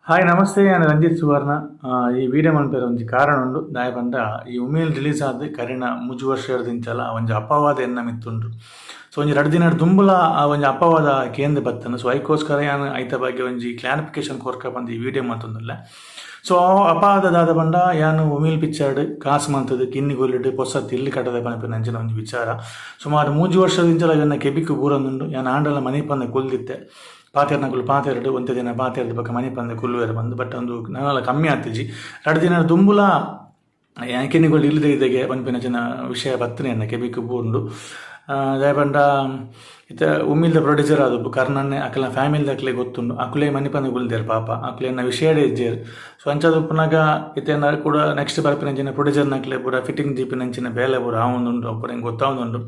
Hi namaste, ಯಾನ್ ರಂಜಿತ್ ಸುವರ್ಣ. ಈ video ಮನ್ಪೆರೆ ಒಂಜಿ ಕಾರಣ ಉಂಡು. ದಾಯೆ ಪಂಡ ಈ ಉಮೇಲ್ ರಿಲೀಸ್ ಆದ್ ಕರಿನ ಮೂಜಿ ವರ್ಷರ್ದಿಂಚಲ ಒಂಜಿ ಅಪವಾದ ಎನ್ನ ಮಿತ್ತುಂಡು. ಸೊ ಒಂಜಿ ರಡ್ಡ್ ದಿನಡ್ ದುಂಬುಲ ಆ ಒಂಜಿ ಅಪವಾದ ಕೇಂದ್ ಬತ್ತ್ಂಡ್. ಸೊ ಐಕೋಸ್ಕರ ಯಾನ್ ಐತ ಬಗ್ಗೆ ಒಂಜಿ ಕ್ಲಾರಿಫಿಕೇಶನ್ ಕೊರ್ಕ ಪಂದ್ ಈ ವಿಡಿಯೋ ಮಲ್ತೊಂದುಲ್ಲೆ. ಸೊ ಅಪವಾದ ದಾದ ಪಂಡ ಯಾನ್ ಉಮಿಲ್ ಪಿಕ್ಚರ್ಡ್ ಕಾಸ್ ಮಲ್ತ್ದ್ ಕಿನ್ನಿಗೋಲಿಡ್ ಪೊಸ ಇಲ್ಲ್ ಕಟ್ಟದ ಪನ್ಪಿನ ಅಂಚಿನ ಒಂಜಿ ವಿಚಾರ. ಸುಮಾರ್ ಮೂಜಿ ವರ್ಷದಿಂಚಲ ಎನ್ನ ಕೆಬಿಕ್ ಬೂರೊಂದುಂಡು. ಯಾನ್ ಆಂಡಲ ಮನಿಪಂದೆ ಕುಲ್ದಿತ್ತೆ. ಪಾತೆರ್ನಕುಲು ಪಾತೆರ್ಡ್ ಒಂತೆ ದಿನ ಪಾತೆರ್ದ್ ಬೊಕ ಮನಿಪಂದೆ ಕುಲ್ಲುವೆರ್ ಪಂದ್. ಬಟ್ ಉಂದು ನನಲ ಕಮ್ಮಿ ಆತಿಜಿ. ರಡ್ಡ್ ದಿನ ದುಂಬುಲ ಯಾನ್ ಕಿನ್ನಿಗೋಳಿ ಇಲ್ಲ್ ದೈದೆಗೆ ಪನ್ಪಿನಂಚಿನ ವಿಷಯ ಬತ್ತ್ಂಡ್ ಎನ್ನ ಕೆಬಿಕ್ ಬೂರ್ಂಡ್. ದಾಯೆ ಪಂಡ ಇತ್ತೆ ಉಮಿಲ್ದ ಪ್ರೊಡ್ಯೂಸರ್ ಆದುಪ್ಪು ಕರ್ಣನ್ನೇ ಅಕಲ್ನ ಫ್ಯಾಮಿಲಿದಕ್ಲೆಗ್ ಗೊತ್ತುಂಡು. ಅಕುಲೇ ಮನಿಪಂದೆ ಕುಲ್ದೆರ್ ಪಾಪ. ಅಕುಲು ಎನ್ನ ವಿಷಯಡೇ ಇಜ್ಜೆರ್. ಸೊ ಅಂಚಾದ್ ಉಪ್ಪುನಗ ಇತ್ತೆ ಎನ್ನ ಕುಡ ನೆಕ್ಸ್ಟ್ ಬರ್ಪಿನಂಚಿನ ಪ್ರೊಡ್ಯೂಸರ್ನಕ್ಲೆ ಪೂರ ಫಿಟ್ಟಿಂಗ್ ದೀಪಿನಂಚಿನ ಬೇಲೆ ಪೂರ ಆವೊಂದುಂಡು. ಅವು ಪೂರ ಎಂಕ್ ಗೊತ್ತಾವೊಂದುಂಡು.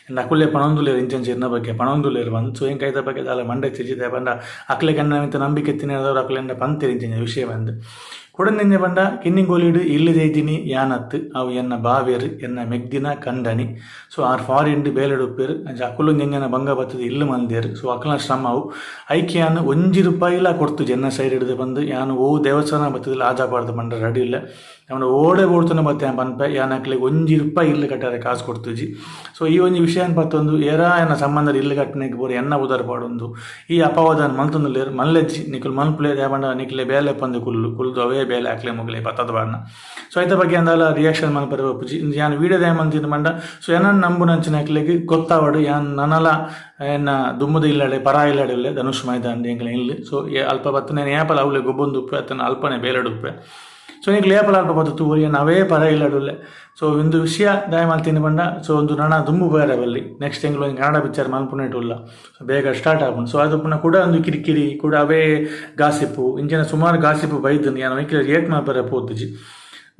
ಆಂಡ ಅಕುಲೇ ಪನೊಂದುಲ್ಲೆರ್ ಇಂಚ ಇಂಚ ಇರ್ನ ಬಗ್ಗೆ ಪನೊಂದುಲ್ಲೆರ್ ಪಂದ್. ಸೊ ಎಂಕ್ ಐತ ಬಗ್ಗೆ ದಾಲ ಮಂಡೆ ಇತ್ತಿಜಿ. ದಾಯೆ ಪಂಡ ಅಕ್ಲೆಗ್ ಎನ್ನ ಮಿತ್ತ್ ನಂಬಿಕೆ ಇತ್ತಿನೆರ್ದಾವರ ಅಕುಲು ಎನ್ನಡ ಪಂತೆರ್ ಇಂಚ ಇಂಚ ವಿಷಯ ಪಂದ್. ಕುಡೊಂಜಿ ಪಂಡ ಕಿನ್ನಿಗೋಲಿಡ್ ಇಲ್ಲ್ ದೈದಿನಿ ಯಾನತ್ತ್, ಅವು ಎನ್ನ ಬಾವೆರ್, ಎನ್ನ ಮೆಗ್ದಿನ ಕಂಡನಿ. ಸೊ ಆರ್ ಫಾರಿನ್ಡ್ ಬೇಲೆಡ್ ಉಪ್ಪೆರ್. ಅಂಚ ಅಕುಲು ಎಂಜನ ಬಂಗ ಬತ್ತ್ದ್ ಇಲ್ಲ್ ಮಲ್ದೆರ್. ಸೊ ಅಕಲ್ನ ಶ್ರಮ ಅವು. ಐಕ್ ಯಾನ್ ಒಂಜಿ ರೂಪಾಯಿಲಾ ಕೊರ್ತುಜಿ ಎನ್ನ ಸೈಡ್ ಡ್ದ್ ಪಂದ್ ಯಾನ್ ಒವು ದೇವಸ್ಥಾನ ಬತ್ತ್ದ್ ಲಾಜ ಪಾಡ್ದ್ ಪಂಡ ರೆಡಿ ಉಲ್ಲೆ. ಯಾನ್ ಓಡೆ ಬೋಡ್ತುಂಡ ಬತ್ತೆ ಯಾನ್ ಪನ್ಪೆ ಯಾನ್ ಅಕ್ಲೆಗ್ ಒಂಜಿ ರೂಪಾಯಿ ಇಲ್ಲ್ ಕಟ್ಟರೆ ಕಾಸ್ ಕೊರ್ತುಜಿ. ಸೊ ಈ ಒಂಜಿ ವಿಷಯನ್ ಪತ್ತೊಂದು ಏರಾ ಎನ್ನ ಸಂಬಂಧಡ್ ಇಲ್ಲ್ ಕಟ್ಟುನೆಗ್ ಪೂರ ಎನ್ನ ಪುದರ್ ಪಾಡೊಂದು ಈ ಅಪವಾದನ್ ಮಲ್ತೊಂದುಲ್ಲೆರ್. ಮಲ್ಲೆಜ್ಜಿ ನಿಕುಲು ಮಲ್ಪುಲೆ, ದಾಯೆ ಪಂಡ ನಿಕ್ಲೆ ಬೇಲೆ ಪಂದ್ ಕುಲ್ಲು ಕುಲ್ದು ಅವೇ ಬೇಲೆ ಅಕ್ಲೆ ಮೊಕ್ಲೆ ಪತ್ತದ್ ಪಾಡ್ನ. ಸೊ ಐತ ಬಗ್ಗೆ ಯಾನ್ ದಾಲ ರಿಯಾಕ್ಷನ್ ಮಲ್ಪರೆ ಪೋಪುಜಿ. ಇಂದು ಯಾನ್ ವೀಡಿಯೋ ದಾಯೆ ಮಲ್ತಿನಿ ಪಂಡ ಸೊ ಎನನ್ ನಂಬುನಂಚಿನಕ್ಲೆಗ್ ಗೊತ್ತಾವಡ್ ಯಾನ್ ನನಲ ಎನ್ನ ದುಂಬುದ ಇಲ್ಲಡೆ ಪರ ಇಲ್ಲಡೆ ಉಲ್ಲೆ ಧನುಷ್ ಮೈದಾನಡ್ ಎಂಕ್ಲೆ ಇಲ್ಲ್. ಸೊ ಅಲ್ಪ ಬತ್ತ್ಂಡ ಯಾನ್ ಏಪಲ ಅವ್ಲೆ ಗೊಬ್ಬೊಂದು ಉಪ್ಪುವೆ ಅತ್ತ್ಂಡ ಅಲ್ಪನೆ ಬೇಲೆಡ್ ಉಪ್ಪುವೆ. ಸೊ ಎಂಕ್ಲು ಏಪಲ ಅಲ್ಪ ಪತ್ ತೂವೊಲಿ ಯಾನ್ ಅವೇ ಪರ ಇಲ್ಲಡ್ ಉಲ್ಲೆ. ಸೊ ಉಂದು ವಿಷಯ ದಾಯೆ ಮಲ್ತಿನಿ ಪಂಡ ಸೊ ಉಂದು ನನ ದುಂಬು ಪೋಯೆರೆ ಬಲ್ಲಿ. ನೆಕ್ಸ್ಟ್ ಎಂಕ್ಲು ಒಂಜಿ ಕನ್ನಡ ಪಿಕ್ಚರ್ ಮಲ್ಪುನೆಟ್ ಉಲ್ಲ. ಸೊ ಬೇಗ ಸ್ಟಾರ್ಟ್ ಆಪುಂಡು. ಸೊ ಅದ್ ಉಪ್ಪುನ ಕುಡ ಉಂದು ಕಿರಿಕಿರಿ ಕುಡ ಅವೇ ಗಾಸಿಪ್ಪು ಇಂಚಿನ ಸುಮಾರ್ ಗಾಸಿಪ್ಪು ಬೈದ್ಂಡ್ ಯಾನ್ ಐಕ್ ರಿಯಾಕ್ಟ್ ಮಲ್ಪೆರೆ ಪೋತುಜಿ.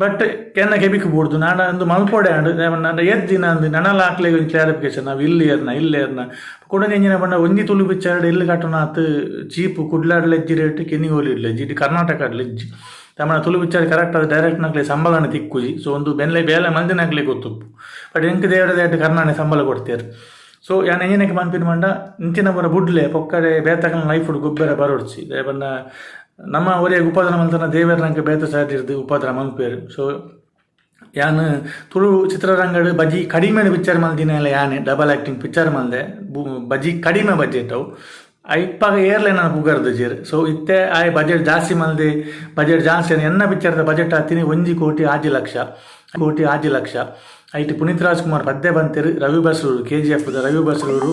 ಬಟ್ ಎನ್ನ ಕೆಬಿಕ್ ಬೂರ್ದು ನಾಂಡ ಉಂದು ಮಲ್ಪೊಡೆ ಆಂಡ್ ದಾಯೆ ಪಂಡ ನಾಂಡ ಏತ್ ದಿನ ಅಂದ್ ನನಲ ಅಕ್ಲೆಗ್ ಒಂಜಿ ಕ್ಲಾರಿಫಿಕೇಶನ್ ಅವು ಇಲ್ಲ್ ಏರ್ನ ಇಲ್ಲ್ ಏರ್ನ ಕುಡೊಂಜಿ ಎಂಚಿನ ಪಂಡ ಒಂಜಿ ತುಳು ಪಿಕ್ಚರ್ಡ್ ಇಲ್ಲ್ ಕಟ್ಟುನಾತ್ ಚೀಪ್ ಕುಡ್ಲಡ್ಲ ಇಜ್ಜಿ ರೇಟ್ ಕಿನ್ನಿಗೋಲಿಡ್ಲ ಇಜ್ಜಿ ಇಡೀ ಕರ್ನಾಟಕಡ್ಲ ಇಜ್ಜಿ. ತಮ್ಮನ ತುಳು ಪಿಕ್ಚರ್ ಕರೆಕ್ಟ್ ಆದ್ ಡೈರೆಕ್ಟ್ ನಕ್ಲೆ ಸಂಬಳನೆ ತಿಕ್ಕುಜಿ. ಸೊ ಉಂದು ಬೆನ್ಲೆ ಬೇಲೆ ಮಲ್ದಿನಕ್ಲೆಗ್ ಗೊತ್ತುಪ್ಪು. ಬಟ್ ಎಂಕ್ ದೇವೆರೆ ದಯಟ್ ಕರ್ನಾನೆ ಸಂಬಳ ಕೊರ್ತೆರ್. ಸೊ ಯಾನ್ ಎಂಜಿನಕ್ಕೆ ಪನ್ಪಿನ ಪಂಡ ಇಂಚಿನ ಪೂರ ಬುಡ್ಲೆ ಪೊಕ್ಕಡೆ ಬೇತಕಲ್ನ ಲೈಫ್ ಡ್ ಗೊಬ್ಬೆರೆ ಬರೊಡ್ಚಿ. ದಾಯೆ ಪಂಡ ನಮ್ಮ ಒರಿಯಗ್ ಉಪದ್ರ ಮಲ್ತುಂಡ ದೇವೆರ್ ನಂಕ್ ಬೇತೆ ಸಾದಿರ್ದ್ ಉಪದ್ರ ಮಲ್ಪುವೆರ್. ಸೊ ಯಾನ್ ತುಳು ಚಿತ್ರರಂಗಡ್ ಬಜಿ ಕಡಿಮೆಡ್ ಪಿಕ್ಚರ್ ಮಲ್ದಿನಲ ಯಾನೆ double acting picture ಮಲ್ದೆ ಬಜಿ ಕಡಿಮೆ ಬಜೆಟ್ ಅವು. ಐಪಾಗ ಏರ್ಲ ಎನನ್ ಪುಗರ್ದಿಜೆರ್. ಸೊ ಇತ್ತೆ ಆಯೆ ಬಜೆಟ್ ಜಾಸ್ತಿ ಮಲ್ದೆ ಬಜೆಟ್ ಜಾಸ್ತಿ ಎನ್ನ ಪಿಕ್ಚರ್ದ ಬಜೆಟ್ ಆತಿನಿ ಒಂಜಿ ಕೋಟಿ ಆಜಿ ಲಕ್ಷ ಕೋಟಿ ಆಜಿ ಲಕ್ಷ. ಐಟ್ ಪುನೀತ್ ರಾಜ್ ಕುಮಾರ್ ಪದ್ಯ ಪಂತೆರ್, ರವಿ ಬಸ್ರೂರು ಕೆಜಿಎಫ್ ದ ರವಿ ಬಸ್ರೂರು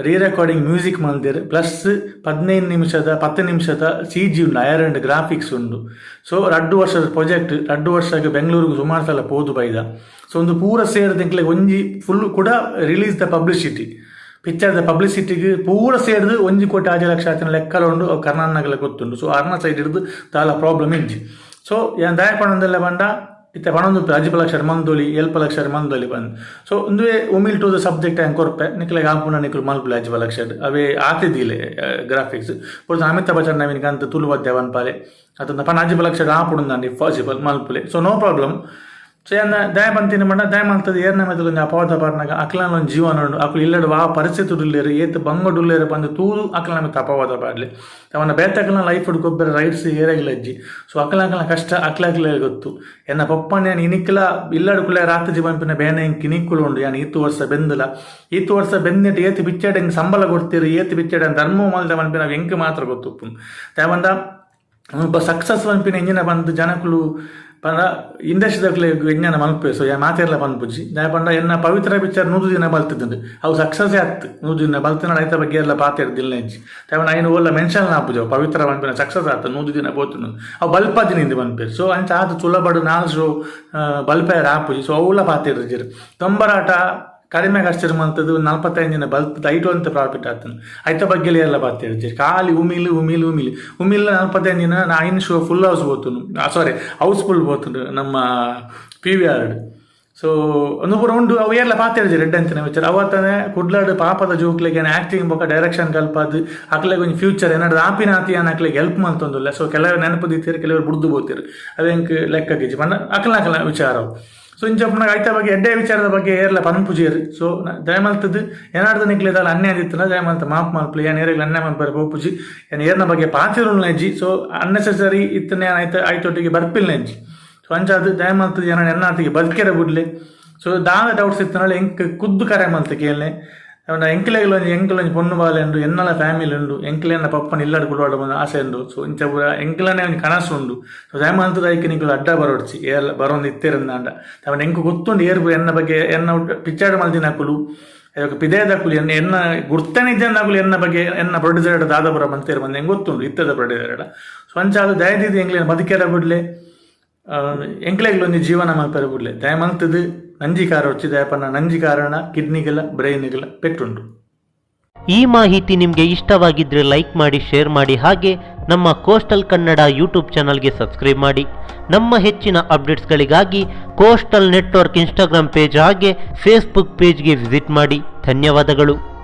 ರೀ ರೆಕಾರ್ಡಿಂಗ್ ಮ್ಯೂಸಿಕ್ ಮಲ್ದೆರ್. ಪ್ಲಸ್ ಪದಿನೈನ್ ನಿಮಿಷದ ಪತ್ತ್ ನಿಮಿಷದ ಸಿ ಜಿ ಉಂಡು higher end graphics ಉಂಡು. ಸೊ ರಡ್ಡ್ ವರ್ಷದ ಪ್ರೊಜೆಕ್ಟ್ ರಡ್ಡ್ ವರ್ಷಗ್ ಬೆಂಗಳೂರುಗು ಸುಮಾರ್ ಸಲ ಪೋದು ಬೈದ. ಸೊ ಉಂದು ಪೂರ ಸೇರ್ದ್ ಎಂಕ್ಲೆಗ್ ಒಂಜಿ ಫುಲ್ ಕುಡ ರಿಲೀಸ್ ದ ಪಬ್ಲಿಸಿಟಿ ಪಿಕ್ಚರ್ ದ ಪಬ್ಲಿಸಿಟಿಗ್ ಪೂರ ಸೇರ್ದ್ ಒಂಜಿ ಕೋಟಿ ಆಜಿ ಲಕ್ಷ ಆತಿನ ಲೆಕ್ಕಲ ಉಂಡು ಅವು ಕರ್ನಾಟಕಲ ಗೊತ್ತುಂಡು. ಸೊ ಅರ್ನ ಸೈಡ್ ಡ್ದ್ ದಾಲ ಪ್ರಾಬ್ಲಮ್ ಇಜ್ಜಿ. ಸೊ ಯಾನ್ ದಾಯೆ ಪನೊಂದುಲ್ಲೆ ಪಂಡ ಇತ್ತೆ ಪನೊಂದುಪ್ಪೆ ಅಜಿಪ ಲಕ್ಷ ಮಂದೊಲಿ ಎಲ್ಪ ಲಕ್ಷ ಮಂದೊಲಿ ಪಂದ್. ಸೊ ಉಂದುವೇ ಉಮಿಲ್ to the subject ಯಾನ್ ಕೊರ್ಪೆ ನಿಕ್ಲೆಗ್ ಆಪುಂಡ ನಿಕುಲು ಮಲ್ಪುಲೆ ಅಜಿಪ ಲಕ್ಷಡ್ ಅವೇ ಆತಿದಿಲೆ ಗ್ರಾಫಿಕ್ಸ್ ಪೊರ್ತು ಅಮಿತಾಬ್ ಬಚ್ಚನ್ ನವೀನ್ ಕಂತ್ ತುಳು ಪದ್ಯ ಪನ್ಪಾಲೆ ಅತ್ತಂದ ಪನ ಅಜಿಪ ಲಕ್ಷಡ್ ಆಪುಂಡು if possible ಮಲ್ಪುಲೆ. So no problem. So ಯಾನ್ ದಾಯೆ ಪಂತಿನಿ ಪಂಡ ದಾಯೆ ಮಲ್ತದ್ ಏರ್ನ ಮಿತ್ತ್ ಒಂಜಿ ಅಪವಾದ ಪಾಡ್ನಗ ಅಕ್ಲೆನ ಒಂಜಿ ಜೀವನ ಉಂಡು ಅಕುಲು ಇಲ್ಲಡ್ ವಾ ಪರಿಸ್ಥಿತಿಡ್ ಉಲ್ಲೆರ್ ಏತ್ ಬಂಗಡ್ ಉಲ್ಲೆರ್ ಪಂದ್ ತೂದು ಅಕ್ಲೆನ ಮಿತ್ತ್ ಅಪವಾದ ಪಾಡ್ಲೆ. ಅವನ ಬೇತೆಕ್ಲೆನ ಲೈಫ್ ಡ್ ಗೊಬ್ಬೆರೆ ರೈಟ್ಸ್ ಏರೆಗ್ಲ ಇಜ್ಜಿ. ಸೊ ಅಕ್ಲೆನ ಅಕ್ಲೆನ ಕಷ್ಟ ಅಕ್ಲೆ ಅಕ್ಲೆಗ್ ಗೊತ್ತು. ಎನ್ನ ಪೊಪ್ಪನ್ ಯಾನ್ ಇನಿಕ್ಲ ಇಲ್ಲಡ್ ಕುಲ್ಲೆರೆ ಆತುಜಿ ಪನ್ಪಿನ ಬೇನೆ ಎಂಕ್ ಇನಿಕ್ಕುಲ ಉಂಡು. ಯಾನ್ ಈತ್ ವರ್ಸ ಬೆಂದುಲ. ಈತ್ ವರ್ಸ ಬೆಂದಿನೆಟ್ ಏತ್ ಪಿಚ್ಚರ್ಡ್ ಎಂಕ್ ಸಂಬಳ ಕೊರ್ತೆರ್ ಏತ್ ಪಿಚ್ಚರ್ಡ್ ಯಾನ್ ಧರ್ಮ ಮಲ್ದೆ ಪನ್ಪಿನವು ಎಂಕ್ ಮಾತ್ರ ಗೊತ್ತುಪ್ಪುಂಡು. ದಾಯೆ ಪಂಡ ಒಬ್ಬ ಸಕ್ಸಸ್ ಪನ್ಪಿನ ಎಂಜಿನ ಪಂದ್ ಜನಕುಲು ಪಂಡ ಇಂಡಸ್ಟ್ರಿದಕ್ಲೆಗ್ ಎಂಜನ ಮಲ್ಪುವೆ. ಸೊ ಯಾನ್ ಮಾತೆರ್ಲ ಪನ್ಪುಜಿ. ದಾಯೆ ಪಂಡ ಎನ್ನ ಪವಿತ್ರ ಪಿಕ್ಚರ್ ನೂದು ದಿನ ಬಲ್ತ್ದ್ಂಡ್. ಅವು ಸಕ್ಸಸ್ ಅತ್ತ್. ನೂದು ದಿನ ಬಲ್ತ್ಂಡ ಐತ ಬಗ್ಗೆ ಏರ್ಲ ಪಾತೆರ್ದಿಲ್ಲ ಇಜ್ಜಿ. ದಾಯೆ ಪಂಡ ಐನ್ ಓಲ್ಲ ಮೆನ್ಷನ್ ಆಪುಜಿ ಅವು ಪವಿತ್ರ ಪನ್ಪಿನ ಸಕ್ಸಸ್ ಆತ್ ನೂದು ದಿನ ಪೋತುಂಡು. ಅವು ಬಲ್ಪದಿನಿ ಇಂದ್ ಪನ್ಪೆರ್. ಸೊ ಅಂಚ ಆತ್ ಸುಲಭಡ್ ನಾಲ್ ಶೋ ಬಲ್ಪೆರೆ ಆಪುಜಿ. ಸೊ ಅವುಲ ಪಾತೆರ್ದಿಜೆರ್. ತೊಂಬರಾಟ ಕಡಿಮೆ ಖರ್ಚಿಡ್ ಮಲ್ತ್ದ್ ನಲ್ಪತ್ತೈನ್ ದಿನ ಬಲ್ತ್ದ್ ಐಟ್ ಒಂತೆ ಪ್ರಾಫಿಟ್ ಆತ್ಂಡ್. ಐತ ಬಗ್ಗೆಲ ಏರ್ಲ ಪಾತೆರ್ಜೆರ್. ಖಾಲಿ ಉಮಿಲ್ ಉಮಿಲ್ ಉಮಿಲ್. ಉಮಿಲ್ ನಲ್ಪತ್ತೈನ್ ದಿನ ಐನ್ show full house ಪೋತುಂಡು. ಸಾರಿ ಹೌಸ್ ಫುಲ್ ಪೋತುಂಡು ನಮ್ಮ P we are ಡ್. ಸೊ ಉಂದು ಪೂರ ಉಂಡು ಅವು ಏರ್ಲ ಪಾತೆರ್ಜೆರ್ ಎಡ್ಡೆಂತಿನ ವಿಚಾರ. ಅವು ಅತ್ತಂದೆ ಕುಡ್ಲಡ್ ಪಾಪದ ಜೋಕ್ಲೆಗ್ ಯಾನ್ ಆಕ್ಟಿಂಗ್ ಬೊಕ ಡೈರೆಕ್ಷನ್ ಕಲ್ಪಾದ್ ಅಕ್ಲೆಗ್ ಒಂಜಿ ಫ್ಯೂಚರ್ ಎನಡ್ದ್ ಆಪಿನ ಆತ್ ಯಾನ್ ಅಕ್ಲೆಗ್ ಹೆಲ್ಪ್ ಮಲ್ತೊಂದುಲ್ಲೆ. ಸೊ ಕೆಲವೆರ್ ನೆನಪು ದೀತೆರ್ ಕೆಲವೆರ್ ಬುಡ್ದು ಪೋತೆರ್. ಅವು ಎಂಕ್ ಲೆಕ್ಕಗ್ ಇಜ್ಜಿ ಪಂಡ ಅಕ್ಲ್ನ ಅಕ್ಲ್ನ ವಿಚಾರ ಅವು. ಸೊ ಇಂಚ ಉಪ್ಪುನಗ ಐತ ಬಗ್ಗೆ ಎಡ್ಡೆ ವಿಚಾರದ ಬಗ್ಗೆ ಏರ್ಲ ಪನ್ಪುಜೆರ್. ಸೊ ದಯಮಲ್ತದ್ ಏನಾಡ್ದ ನಿಕ್ಲೆ ದಾಲ ಅನ್ಯಾಯ ದಿತ್ತುಂಡ ದಯಮಲ್ತ್ ಮಾಫ್ ಮಲ್ಪುಲೆ. ಯಾನ್ ಏರೆಗ್ಲ ಅನ್ಯಾಯ ಮಲ್ಪರೆ ಪೋಪುಜಿ, ಯಾನ್ ಏರ್ನ ಬಗ್ಗೆ ಪಾತೆರುನ ಇಜ್ಜಿ. ಸೊ ಅನ್ನೆಸೆಸರಿ ಇತ್ತುಂಡ ಯಾನ್ ಐತ ಐತೊಟ್ಟಿಗೆ ಬರ್ಪಿಲ್ನ ಇಜ್ಜಿ. ಸೊ ಅಂಚಾದ್ ದಯಮಲ್ತದ್ ಎನನ್ ಎನ್ನಾತಿಗೆ ಬದುಕೆರೆ ಬುಡ್ಲೆ. ಸೊ ದಾದ ಡೌಟ್ಸ್ ಇತ್ತುಂಡಲ ಎಂಕ್ ಖುದ್ದು ಕರೆ ಮಲ್ತ್ ಕೇನ್ಲೆ. ಎಂಕ್ಲೆಗ್ಲ ಒಂಜಿ ಎಂಕ್ಲ ಒಂಜಿ ಪೊಣ್ಣು ಬಾಲೆ ಉಂಡು, ಎನ್ನಲ ಫ್ಯಾಮಿಲಿ ಉಂಡು, ಎಂಕ್ಲೆನ ಪಪ್ಪನ ಇಲ್ಲಡ್ ಕುಲ್ವಾಡ ಒಂಜಿ ಆಸೆ ಉಂಡು. ಸೊ ಇಂಚ ಪೂರ ಎಂಕ್ಲನೆ ಒಂಜಿ ಕನಸು ಉಂಡು. ಸೊ ದಯಮಲ್ತದ್ ಐಕ್ ನಿಕುಲು ಅಡ್ಡ ಬರೊಡ್ಚಿ ಏರ್ಲ ಬರೊಂದು ಇತ್ತೆರಂದಾಂಡ. ದಾಯೆ ಎಂಕ್ ಗೊತ್ತುಂಡು ಏರ್ ಎನ್ನ ಬಗ್ಗೆ ಎನ್ನ ಪಿಕ್ಚರ್ ಮಲ್ದಿನಕುಲು ಅಯ್ಯೊಕ ಪಿದಯದಕುಲು ಎನ್ನ ಎನ್ನ ಗುರ್ತನೆ ಇಜ್ಜಂದಕುಲು ಎನ್ನ ಬಗ್ಗೆ ಎನ್ನ ಪ್ರೊಡ್ಯೂಸರ್ ದಾದ ಪೂರ ಮಂತೆರ್ ಪಂದ್ ಎಂಕ್ ಗೊತ್ತುಂಡು ಇತ್ತೆದ ಪ್ರೊಡ್ಯೂಸರ್ಡ. ಸೊ ಅಂಚಾದ್ ದಯದೀದ್ ಎಂಕ್ಲೆನ್ ಬದುಕೆರೆ ಬುಡ್ಲೆ, ಎಂಕ್ಲೆಗ್ಲ ಒಂಜಿ ಜೀವನ ಮಲ್ಪೆರೆ ಬುಡ್ಲೆ. ದಯಮಲ್ತದ್ ನಂಜಿ ಕಾರೊಡ್ಚಿ, ದಾಯೆ ಪಂಡ ನಂಜಿ ಕಾರಣ ಕಿಡ್ನಿಗ್ಲ ಬ್ರೈನ್ಗ್ಲ ಪೆಟ್ಟುಂಡು. ಈ ಮಾಹಿತಿ ನಿಮಗೆ ಇಷ್ಟವಾಗಿದ್ರೆ ಲೈಕ್ ಮಾಡಿ, ಶೇರ್ ಮಾಡಿ, ಹಾಗೆ ನಮ್ಮ ಕೋಸ್ಟಲ್ ಕನ್ನಡ ಯೂಟ್ಯೂಬ್ ಚಾನಲ್ಗೆ ಸಬ್ಸ್ಕ್ರೈಬ್ ಮಾಡಿ. ನಮ್ಮ ಹೆಚ್ಚಿನ ಅಪ್ಡೇಟ್ಸ್ಗಳಿಗಾಗಿ ಕೋಸ್ಟಲ್ ನೆಟ್ವರ್ಕ್ ಇನ್ಸ್ಟಾಗ್ರಾಮ್ ಪೇಜ್ ಹಾಗೆ ಫೇಸ್ಬುಕ್ ಪೇಜ್ಗೆ ವಿಸಿಟ್ ಮಾಡಿ. ಧನ್ಯವಾದಗಳು.